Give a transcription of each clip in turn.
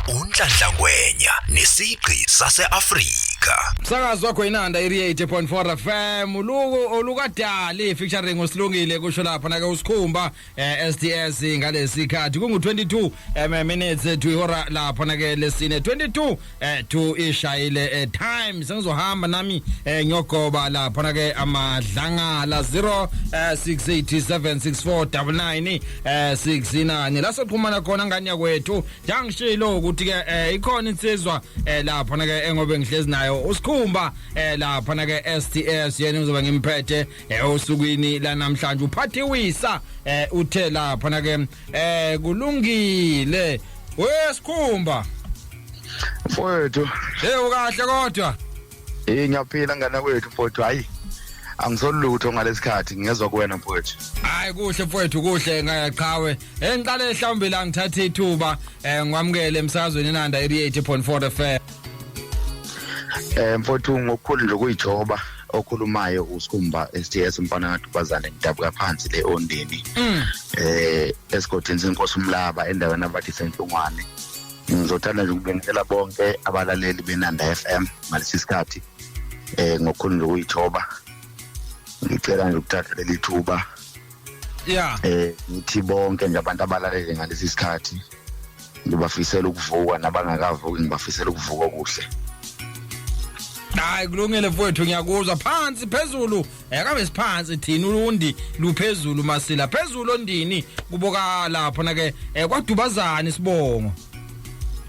Unhlanhla Ngwenya nesigqi sase-Afrika. Msakazi wakho inanda 88.4 FM uluku olukadali featuring usilungile kusho lapha nake usikhumba SDS ngalesikhathi kungu 22 minutes to ihora lapha nake lesine 22 to ishayile time sengizohamba nami ngiyogoba lapha nake amadlangala 06876499 69 la soxhumana khona ngani yakwethu. Njangishilo ukuthi ke ikhona insizwa lapha na ke engobe ngihlezi nayo usikhumba lapha na ke STS, yena ngizobe ngimphethe osukwini la namhlanje. Uphathiwisa uthe lapha na ke kulungile wesikhumba. Mfowethu. Hey, ukahle kodwa? Eh, ngiyaphila ngane kwethu mfowethu. Hayi, angisolutho ngalesikhathi ngezwa kuwena mfowethu. Hayi, kuhle mfowethu, kuhle ngayaqhawe. Engiqale mhlawumbe la ngithathe ithuba ngiwamukele emsakazweni Inanda 88.4 FM. Mfowethu, ngokukhulu nje ukuyijoba okhulumayo uSikhumba STS, umfana kaDubazane, ngidabuka phansi le Ondini. Esigodini senkosi uMlaba, endaweni abathi Senhlungwane. Ngizothanda nje ukubingelela bonke abalaleli beNanda FM ngalesi sikhathi ngokukhulu nje ukuyithoba. Ngicela nje ukuthatha leli thuba ngithi bonke nje abantu abalalele ngalesi sikhathi ngibafisela ukuvuka, nabangakavuki ngibafisela ukuvuka okuhle. Hayi, kulungile mfowethu, ngiyakuzwa. Phansi phezulu kabe siphansi thina, ulundi luphezulu, masila phezulu Ondini, kuboka lapha na ke kwadubazana isibongo.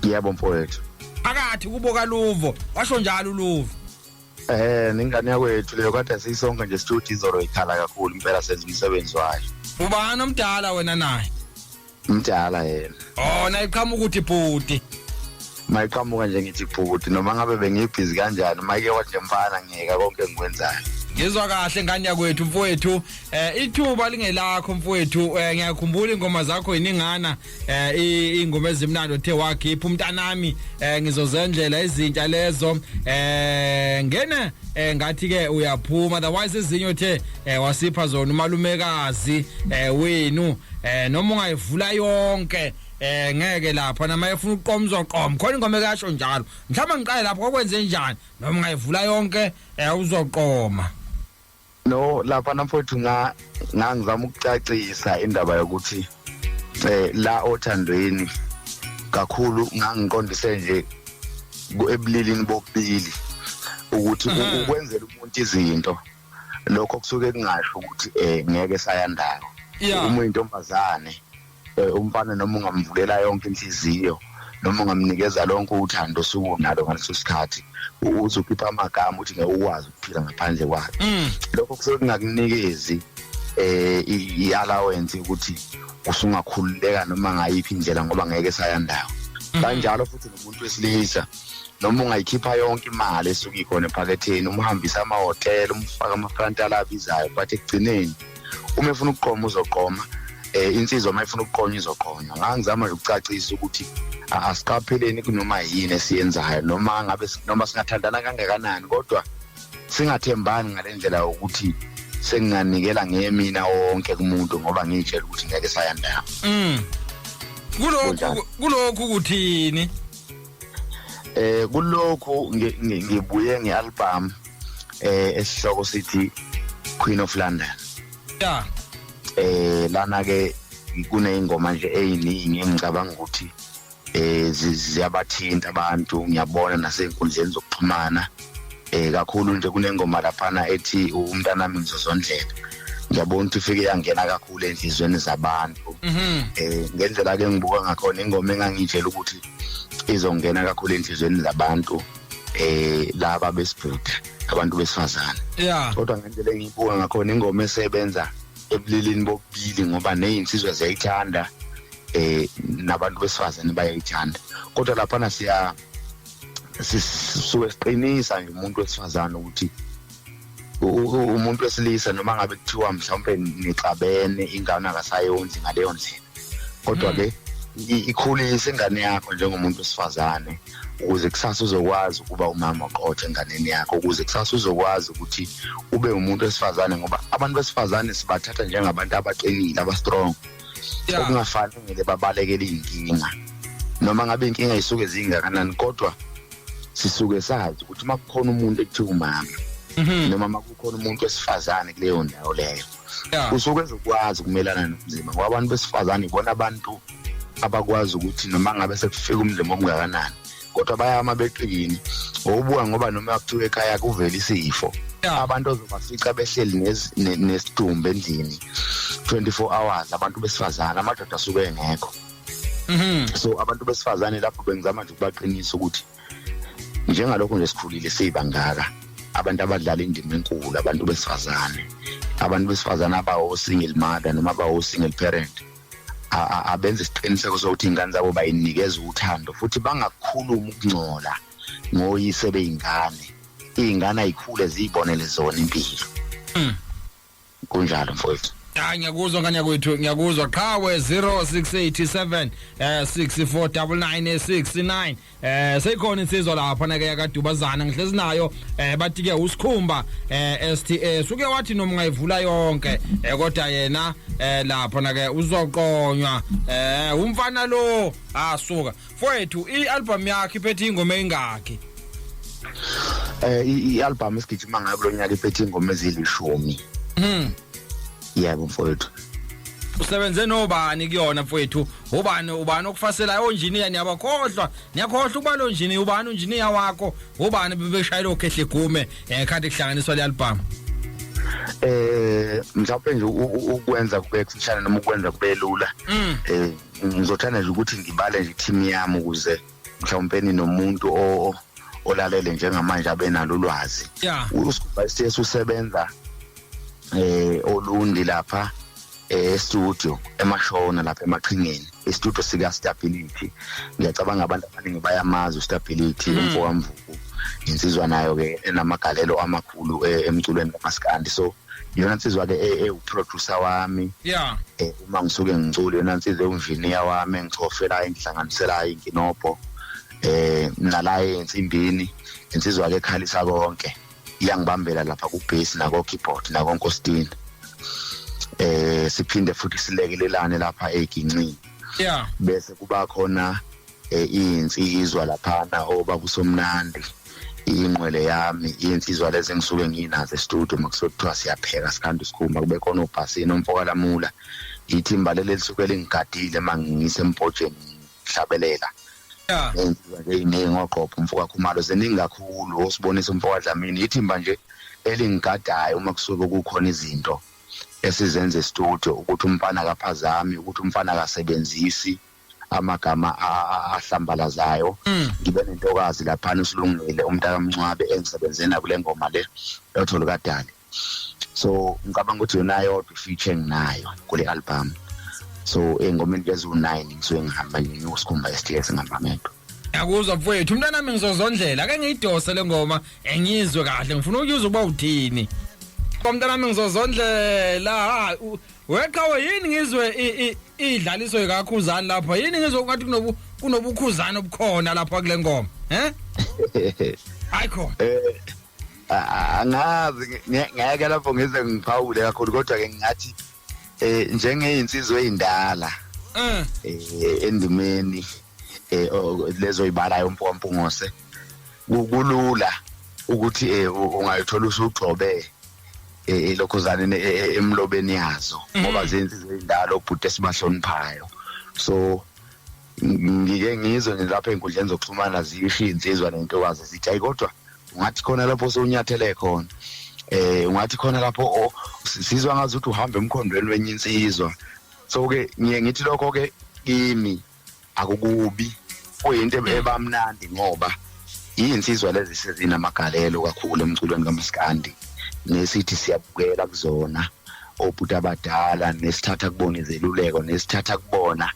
Yebo mfowethu. Phakathi kuboka Luvo, washo njalo uLuvo. Ningane yakwethu leyo, kade siyisonke nje studio izolo ikhala kakhulu impela, senza umsebenzi wayo. Ubani omdala, wena naye? Mdala yena. Oh, nayiqhamuka ukuthi bhuti. Mayiqhamuka nje ngithi bhuti, noma ngabe bengibhizi kanjani, mayike wathi nje mfana, ngiyeka konke engikwenzayo. Ngizwa kahle ngane yakwethu mfowethu, ithuba lingelakho mfowethu. Ngiyakhumbula ingoma zakho iningana, ingoma ezimnandi othe wakhipha, umntanami, ngizozendlela ezintsha lezo, ngena ngathi ke uyaphuma, otherwise ezinye othe wasipha zona umalumekazi wenu, noma ungayivula yonke ngeke lapha nama efuna uqoma uzoqoma khona, ingoma ekasho njalo. Mhlawumbe ngiqale lapho, kwakwenze njani noma ungayivula yonke uzoqoma? No, lapha mfowethu nga ngangizama ukucacisa indaba yokuthi la othandweni kakhulu ngangiqondise nje ebulilini bobubili ukuthi ukwenzela umuntu izinto, lokho kusuke kungasho ukuthi ngeke sayandawo. Uma uyintombazane, umfana noma ungamvulela yonke inhliziyo, noma ungamnikeza lonke uthando osuke unalo ngaleso sikhathi, uzokhipha amagama ukuthi ngeke ukwazi ukuphila ngaphandle kwakhe. Lokho kusuke kungakunikezi i-allowance ukuthi usungakhululeka noma ngayiphi indlela ngoba ngeke sayandawo. Kanjalo futhi nomuntu wesilisa, noma ungayikhipha yonke imali esuke ikhona ephaketheni, umhambise amahhotela, umfake ama-frontal abizayo, but ekugcineni uma efuna ukuqoma uzoqoma. Insizwa uma ifuna ukuqonywa izoqonywa. Ngangizama nje ukucacisa ukuthi asiqapheleni kunoma yini esiyenzayo, noma ngabe noma singathandana kangakanani, kodwa singathembani ngale ndlela yokuthi senginganikela ngemina wonke kumuntu ngoba ngiyitshela ukuthi ngeke saya ndawo. Kulokhu kuthini? Kulokhu ngibuye ngealbum esihloko sithi Queen of London. Lana ke kuneyingoma nje eziningi engicabanga ukuthi ziyabathinta abantu, ngiyabona nasey'nkundleni zokuxhumana kakhulu nje. Kunengoma laphana ethi umntanami ngizozondlela, ngiyabona ukuthi ifike yangena kakhulu enhliziyweni zabantu. Ngendlela ke ngibuka ngakhona, ingoma engangitshela ukuthi izongena kakhulu enhliziyweni zabantu laba besibhuda, abantu besifazane. Kodwa ngendlela engiyibuka ngakhona, ingoma esebenza ebulilini bobubili ngoba nezinsizwa ziyayithanda, nabantu besifazane bayayithanda, kodwa laphana siya sisuke siqinisa nje umuntu wesifazane ukuthi umuntu wesilisa noma ngabe kuthiwa mhlawumbe nixabene, ingane akasayondli ngaleyo ndlela, kodwa ke ikhulise ingane yakho njengomuntu wesifazane ukuze kusasa uzokwazi ukuba umama oqotho enganeni yakho, ukuze kusasa uzokwazi ukuthi ube umuntu wesifazane, ngoba abantu besifazane sibathatha njengabantu abaqinile, abastrong, okungafanele babalekele iy'nkinga. Noma ngabe inkinga isuke zingakanani, kodwa sisuke sazi ukuthi uma kukhona umuntu ekuthiwa umama, noma uma kukhona umuntu wesifazane kuleyo ndawo leyo, usuke ezokwazi ukumelana nomzimba, ngoba abantu besifazane ibona abantu abakwazi ukuthi noma ngabe sekufika umzimba omngakanani, kodwa bayama beqini ngokubuka, ngoba noma kuthiwa ekhaya kuvela isifo, abantu ozobafica behleli nesidumbu endlini 24 hours abantu besifazane, amadoda asuke engekho. So abantu besifazane lapho bengizama nje ukubaqinisa ukuthi njengalokho nje sikhulile siyibangaka, abantu abadlala indima enkulu abantu besifazane, abantu besifazane abawo single mother noma abawo single parent, abenze isiqiniseko sokuthi ingane zabo bayinikeza uthando, futhi bangakhulumi ukungcola ngoyise beyingane. Iy'ngane ayikhule ziyibonele zona impilo. Kunjalo mfowethu. Hayi, ngiyakuzwa ngane yakwethu, ngiyakuzwa qhawe. 0687 649969. Seyikhona insizwa lapha nake yakadubazana, ngihlezi nayo, bathi ke uSikhumba STS, uke wathi noma ungayivula yonke, kodwa yena lapha nake uzoqonywa umfana lo asuka. Mfowethu, i-album yakhe iphethe ingoma engakhi? I-album esigijima ngayo kulonyaka iphethe ingoma ezilishumi. Yebo mfowethu. Usebenze nobani kuyona mfowethu? Ubani, ubani okufaselayo? Onjiniya niyabakhohlwa, niyakhohlwa ukuba lo njiniya, ubani unjiniya wakho, ubani bebeshayela okhehle gume khathi kuhlanganiswa le album? Mhlawumbe nje ukwenza kube kufishane noma ukwenza kube lula, ngizothanda nje ukuthi ngibale nje team yami, ukuze mhlawumbe nomuntu olalele njengamanje abe nalo ulwazi. USikhumba STS usebenza Olundi lapha e-studio eMashona lapha emaqhingeni, i-studio sika Stability. Ngiyacabanga abantu abaningi bayamazi uStability, umfo kaMvubu, insizwa nayo ke enamagalelo amakhulu emculweni kaMaskandi. So iyona nsizwa ke ewu-producer wami uma ngisuke ngicula, yona nsizwa ewunjiniya wami engichofela, engihlanganisela inkinobho nala ensimbini, insizwa ke ekhalisa konke, iyangibambela lapha ku bass nako keyboard nako nkostina. Siphinde futhi silekelelane lapha egincini. Bese kuba khona insizwa laphana obaba uSomnandi, ingqwele yami, insizwa lezi engisuke nginazo e-studio makusothiwa siyapheka sikhanda uSikhumba. Kube khona ubhasini omfokalamula, ithimba leli lisuke lingigadile mangise empotsheni ngihlabelela. Insizwa nje iningi, oqopho umfoka Khumalo, ziningi kakhulu, osibonisa umfoka Dlamini, ithimba nje elingigadayo uma kusuke kukhona izinto esizenza e-studio, ukuthi umfana akaphazami, ukuthi umfana akasebenzisi amagama ahlambalazayo. Ngibe nentokazi laphana, uSilungile umntaka Mncwabe, engisebenzena kule ngoma le yotholo kadali. So ngicabanga ukuthi yona yodwa i-feature enginayo kule album. So ey'ngomeni eziwu-9 ngisuke ngihamba nje ngiwuSikhumba STS, ngihamba ngedwa. Ngiyakuzwa mfowethu. Umntanami ngizozondlela, ake ngiyidose le ngoma engiyizwe kahle, ngifuna ukuyizwa ukuba uthini. Umntanami ngizozondlela. Ha, weqhawe, yini ngizwe idlaliso ikakhuzani lapha? Yini ngizwe ngathi kunobukhuzana obukhona lapha kule ngoma? Hayi khona. Angazi, ngeke lapho ngize ngiphawule kakhulu, kodwa ke ngingathi njengeinsizwe ezindala endimeni lezo ibalayo umfokaMpungose, kulula ukuthi ungayithola usugxobe elokhuzane emlobeni yazo, ngoba zinsizwe ezindala, obhuti esibahloniphayo. So ngike ngizwe nje lapha ey'nkundleni zokuxhumana zisho iy'nsizwa nentokazi zithi, "Ayi, kodwa ungathi khona lapho sewunyathele khona, ungathi khona lapho sizwa ngazi ukuthi uhamba emkhondweni wenye insizwa." So ke ngiye ngithi lokho ke kimi akukubi, kuyinto ebamnandi, ngoba iyinsizwa lezi sezinamagalelo kakhulu emculweni kaMaskandi, nesithi siyabukela kuzona obhuti abadala, nesithatha kubona izeluleko, nesithatha kubona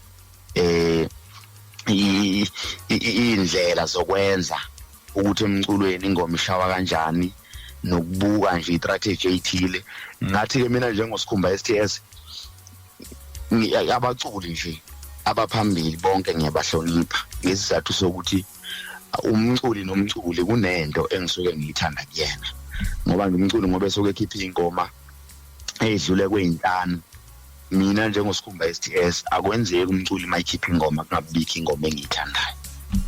indlela zokwenza ukuthi emculweni ingoma ishawa kanjani, nokubuka nje i-strategy eyithile. Ngathi ke mina njengoSikhumba STS, abaculi nje abaphambili bonke ngiyabahlonipha, ngesizathu sokuthi umculi nomculi kunento engisuke ngiyithanda kuyena, ngoba nje umculi ngoba esuke ekhipha ingoma eyidlule kweyinhlanu. Mina njengoSikhumba STS, akwenzeki umculi mayikhipha ingoma kungabikho ingoma engiyithandayo.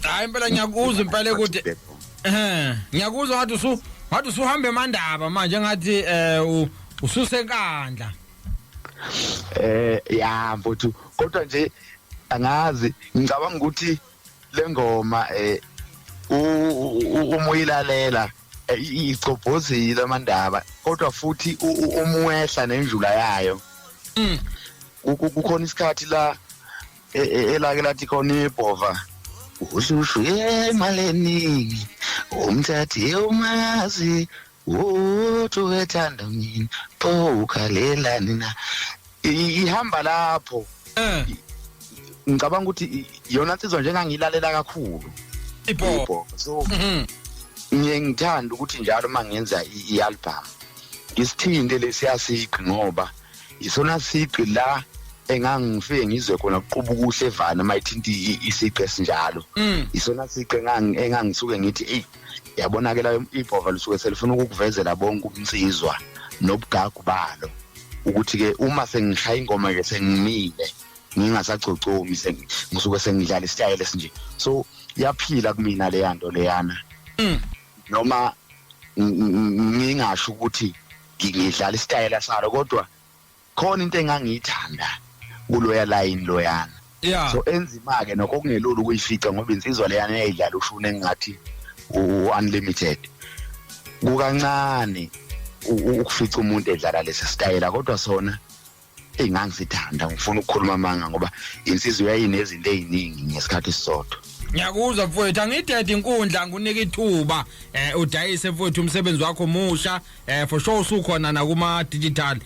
Hayi, impela ngiyakuzwa impela ukuthi ngiyakuzwa, ngathi usuhamba emandaba manje, ngathi ususenkandla. Ya mfowethu, kodwa nje angazi, ngicabanga ukuthi le ngoma uma uyilalela icobhozile amandaba, kodwa futhi uma wehla nenjula yayo, kukhona isikhathi la elake lathi khona ibhova, "Ushushu imali eningi, umthathi umazi uthi uethanda mina, pho ukhalelani na?" Ihamba lapho. Ngicabanga ukuthi yona nsizwa njengangilalela kakhulu ibhova. So ngiye ngithanda ukuthi njalo uma ngenza i-album ngisithinte lesiya sigqi, ngoba isona sigqi la engangifike ngizwe khona kuquba ukuhle evana uma ithinta isigqi esinjalo. Isona sigqi engangisuke ngithi, "Eyi, yabona ke la, ibhova lisuke selifuna ukukuvezela bonke ubunsizwa nobugagu balo," ukuthi ke uma sengishaya ingoma ke sengimile, ngingasacocomi, ngisuke sengidlala isitayela esinje. So yaphila kumina leya nto leyana, noma ngingasho ukuthi ngidlala isitayela salo, kodwa khona into engangiyithanda kuloya line loyana. So enzima ke nokho, kungelula ukuyifica, ngoba insizwa leyana eyayidlala ushuni engathi u-unlimited, kukancane ukufica umuntu edlala lesi sitayela, kodwa sona engangisithanda, ngifuna ukukhuluma amanga, ngoba insizwa yayinezinto eziningi ngesikhathi esisodwa. Ngiyakuzwa mfowethu, angidede inkundla, ngunika ithuba udayise mfowethu umsebenzi wakho musha. For sure usukhona na kuma digital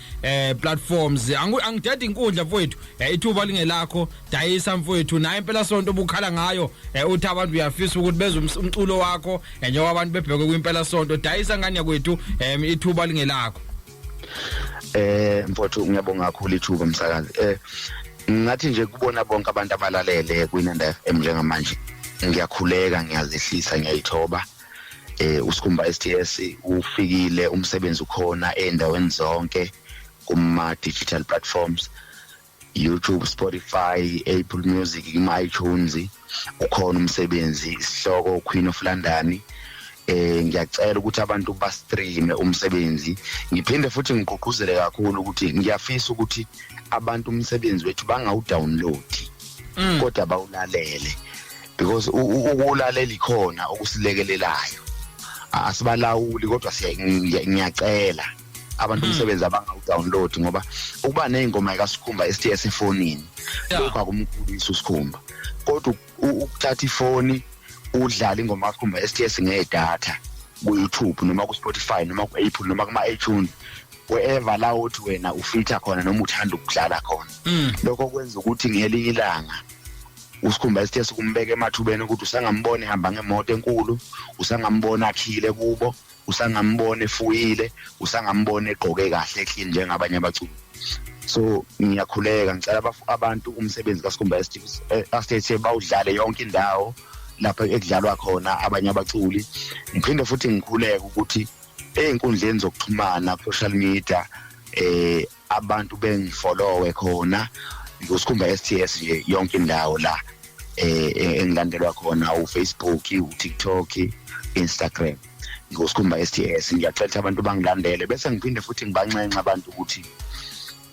platforms. Angidede inkundla mfowethu, ithuba lingelakho, dayisa mfowethu. Naye impela sonto obukhala ngayo, uthi abantu uyafisa ukuthi bezwe umculo wakho, njengoba abantu bebheke kwimpela sonto. Dayisa ngane yakwethu, ithuba lingelakho. Mfowethu, ngiyabonga kakhulu ithuba, msakazi. Ngathi nje kubona bonke abantu abalalele kwiNanda FM njengamanje, ngiyakhuleka, ngiyazehlisa, ngiyayithoba. USikhumba STS ufikile, umsebenzi ukhona endaweni zonke kuma digital platforms, YouTube, Spotify, Apple Music, kuma iTunes ukhona umsebenzi, isihloko Queen of London. Ngiyacela ukuthi abantu ba stream umsebenzi. Ngiphinde futhi ngigqugquzele kakhulu ukuthi ngiyafisa ukuthi abantu umsebenzi wethu bangawu-download, kodwa bawulalele, because ukulalela ikhona okusilekelelayo. Asibalawuli, kodwa ngiyacela abantu umsebenzi abangawu-download, ngoba ukuba ney'ngoma ikaSikhumba STS efonini, lokhu akumkhulisa uSikhumba, kodwa ukuthatha ifoni udlala ingoma kaSikhumba STS ngedatha ku-YouTube noma ku-Spotify noma ku-Apple noma kuma-iTunes, wherever la uthi wena ufitha khona noma uthanda ukudlala khona, lokho kwenza ukuthi ngelinye ilanga uSikhumba STS kumbeka emathubeni ukuthi usangambona ehamba ngemoto enkulu, usangambona akhile kubo, usangambona efuyile, usangambona egqoke kahle, clean njengabanye abaculi. So ngiyakhuleka, ngicela abantu umsebenzi kaSikhumba STS bawudlale yonke indawo lapho ekudlalwa khona abanye abaculi. Ngiphinde futhi ngikhuleke ukuthi ey'nkundleni zokuxhumana, social media, abantu bengifollowe khona nguSikhumba STS nje yonke indawo la engilandelwa khona, uFacebook, uTikTok, Instagram, nguSikhumba STS. Ngiyacela ukuthi abantu bangilandele, bese ngiphinde futhi ngibanxenxa abantu ukuthi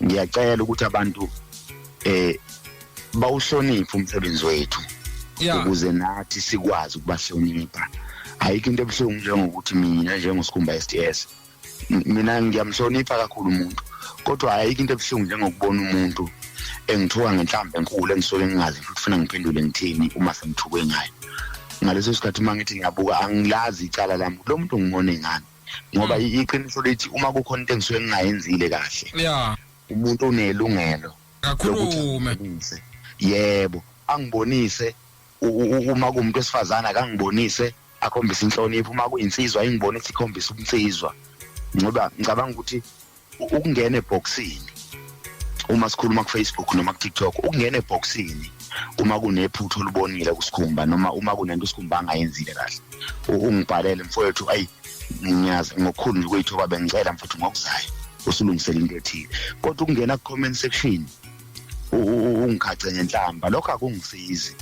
ngiyacela ukuthi abantu bawuhloniphe umsebenzi wethu ukuze nathi sikwazi ukubahlonipha. Ayikho into ebuhlungu njengokuthi mina njengoSikhumba STS, mina ngiyamhlonipha kakhulu umuntu, kodwa ayikho into ebuhlungu njengokubona umuntu engithuka ngenhlamba enkulu engisuke ngingazi futhi funa ngiphendule ngithini uma sengithukwe ngayo. Ngaleso sikhathi uma ngithi ngiyabuka, angilazi icala lami, lo muntu ngimone ngani, ngoba iqiniso lithi uma kukhona into engisuke ngingayenzile kahle, umuntu unelungelo lokuthi Kakhulume. Angibonise. Yebo, angibonise. Uma kuwumuntu wesifazane, akangibonise, akhombise inhlonipho. Uma kuyinsizwa, ingibonise, ikhombise ubunsizwa, ngoba ngicabanga ukuthi ukungena ebhokisini uma sikhuluma ku-Facebook noma ku-TikTok, ukungena ebhokisini uma kunephutha olubonile kuSikhumba noma uma kunento uSikhumba angayenzile kahle, ungibhalele, "Mfowethu, ayi, ngiyazi," ngokukhulu nje ukuyithoba, "bengicela mfowethu ngokuzayo Usulungisela into ethile, kodwa ukungena ku comment section ungikhace ngenhlamba, lokho akungisizi.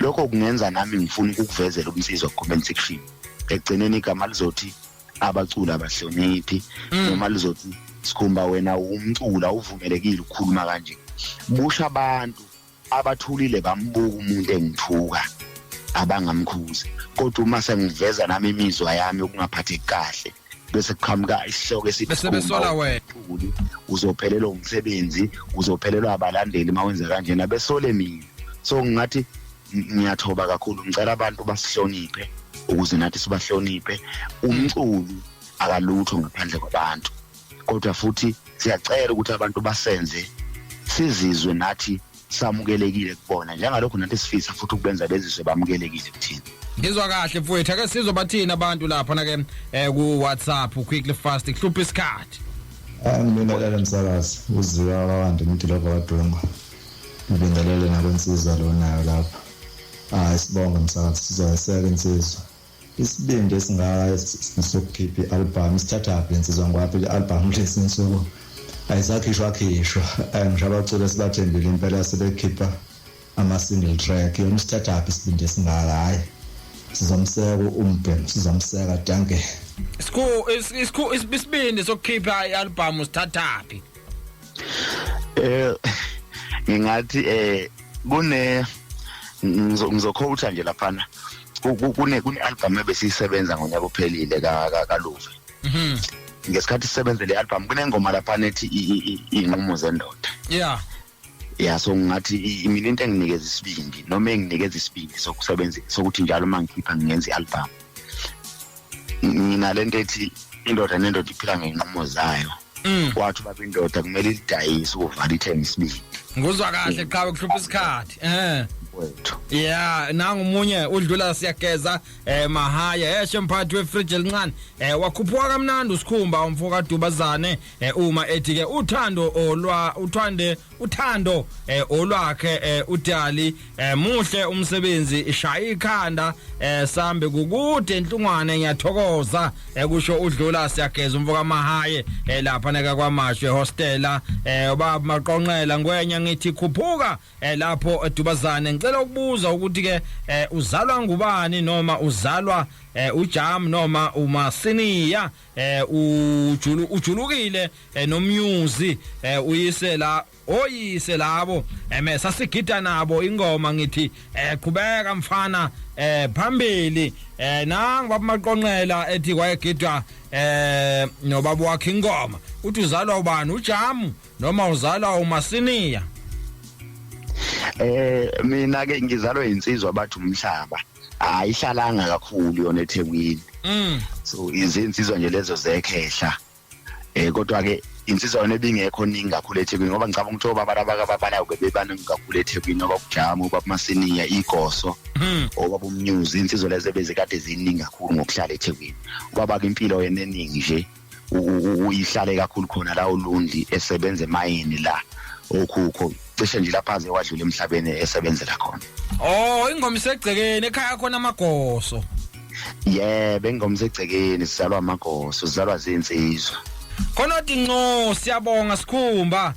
Lokho kungenza nami ngifuna ukukuvezela umsizo ku comment section. Ekugcineni igama lizothi abaculi abahloniphi, noma lizothi Sikhumba, wena umcula uvumelekile ukukhuluma kanje. Busha abantu abathulile bambuka umuntu engithuka, abangamkhuzi. Kodwa uma sengiveza nami imizwa yami yokungaphatheki kahle, bese kuqhamuka isihloko esithi Bese besola wena. Umculi uzophelelwa umsebenzi, uzophelelwa abalandeli uma wenza kanjena, besole mina. So ngingathi ngiyathoba kakhulu, ngicela abantu basihloniphe ukuze nathi sibahloniphe. Umculi akalutho ngaphandle kwabantu, kodwa futhi siyacela ukuthi abantu basenze sizizwe nathi samukelekile kubona, njengalokhu nathi sifisa futhi ukubenza bezizwe bamukelekile kuthina. Ngizwa kahle, mfowethu. Ake sizwe bathini abantu lapha na ke ku WhatsApp, quickly, fast, kuhlupha isikhathi. Ngibingelele umsakazi uzika wakawandi umdilova kaDunga. Ngibingelele nakwensizwa lo nayo lapha. Hayi, sibonge umsakazi, sizoyeseka insizwa. Isibindi esingaka sokukhipha i-album sithathaphi insizwa? Ngwaphi i-album lesi insuku ayisakhishwa khishwa, ngisho abaculi esibathembile impela sebekhipha ama-single track. Yona isithathaphi isibindi esingaka? Hhayi, sizomseka umbhemu, sizomseka. Dankie. Sikhu isikhu isibindi sokukhipha i-album sithathaphi? Ngingathi kune ngizoquote nje laphana, kune album ebesiyisebenza ngonyaka ophelile ka kaLuve. Ngesikhathi sisebenza le album, kunengoma laphana ethi Inqumo Zendoda. Ya, so ngingathi mina into enginikeza isibindi noma enginikeza isibindi sokusebenza, sokuthi njalo uma ngikhipha ngingenza i-album, nginalento ethi indoda nendoda iphila ngenqumo zayo. Wathi baba, indoda kumele ilidayise ukuvala ithenge isibindi. Nguzwa kahle, qhawe, kuhlupha isikhathi. Wethu. Yeah, nangu umunye udlula siyageza mahaya eshe mphathi wefridge elincane, wakhuphuka kamnandi uSikhumba umfo kaDubazane, uma ethi ke uthando olwa uthande uthando olwakhe uDali. Muhle umsebenzi, ishaya ikhanda, sambe kukude enhlungwane, ngiyathokoza, kusho udlula siyageza umfo kaMahaye, lapha neka kwaMashu ehostela. Ubaba Maqonqela Ngwenya, ngithi khuphuka lapho eDubazane. Ngicela ukubuza ukuthi ke uzalwa ngubani, noma uzalwa uJam noma uMasiniya? Ujulu ujulukile nomnyuzi, uyise la oyise labo sasigida nabo ingoma. Ngithi qhubeka mfana, phambili. Nangu baba Maqonqela ethi kwayegidwa nobaba wakhe ingoma. Uthi uzalwa ubani, uJamu noma uzalwa uMasiniya? Mina ke ngizalwe insizwa bathi umhlaba, ayihlalanga kakhulu yona eThekwini. So izinsizwa nje lezo zekhehla, kodwa ke insizwa yona ebingekho ningi kakhulu eThekwini, ngoba ngicabanga ukuthi obaba laba ababalayo bebebaningi kakhulu eThekwini, ngoba uJamu, ubaba Masiniya, igoso, obaba umnyuzi, insizwa lezo bezikade ziningi kakhulu ngokuhlala eThekwini. Ubaba ke impilo yena eningi nje uyihlale kakhulu khona la uLundi, esebenza emayini la okhukho, cishe nje lapha aze wadlula emhlabeni esebenzela khona. Oh, ingoma isegcekeni ekhaya khona amagoso. Yebo, ingoma isegcekeni, sizalwa amagoso, sizalwa zinsizwa. Khona othi nco, siyabonga Sikhumba,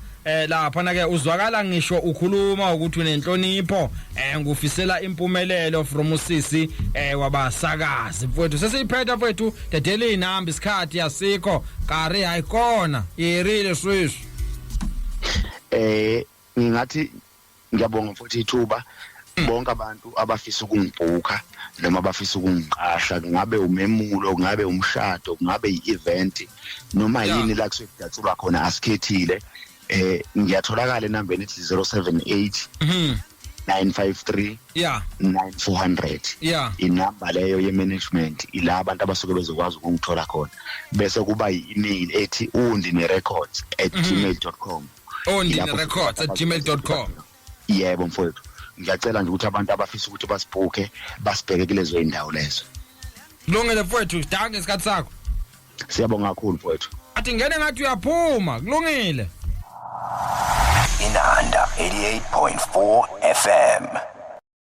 lapha na ke uzwakala ngisho ukhuluma ukuthi unenhlonipho, ngufisela impumelelo from usisi wabasakazi. Mfowethu, sesiyiphetha mfowethu, dedela inamba, isikhathi asikho kari ayikona yerile swish. Ngingathi ngiyabonga futhi ithuba. Bonke abantu abafisa ukungibhuka noma abafisa ukungiqasha, kungabe umemulo, kungabe umshado, kungabe i-event noma yini la kusuke kudatshulwa khona, asikhethile, ngiyatholakala enambeni ethi 078 953 9400. Inamba leyo ye-management, ila abantu abasuke bezokwazi ukungithola khona. Bese kuba i-email ethi undinerecords@gmail.com. ondinerecords@gmail.com. Yebo mfowethu, ngiyacela nje ukuthi abantu abafisa ukuthi basibhuke basibheke kulezo indawo lezo. Kulungile mfowethu, dankie isikhathi sakho. Siyabonga kakhulu mfowethu. Athi ngene ngathi uyaphuma, kulungile. Inanda 88.4 FM.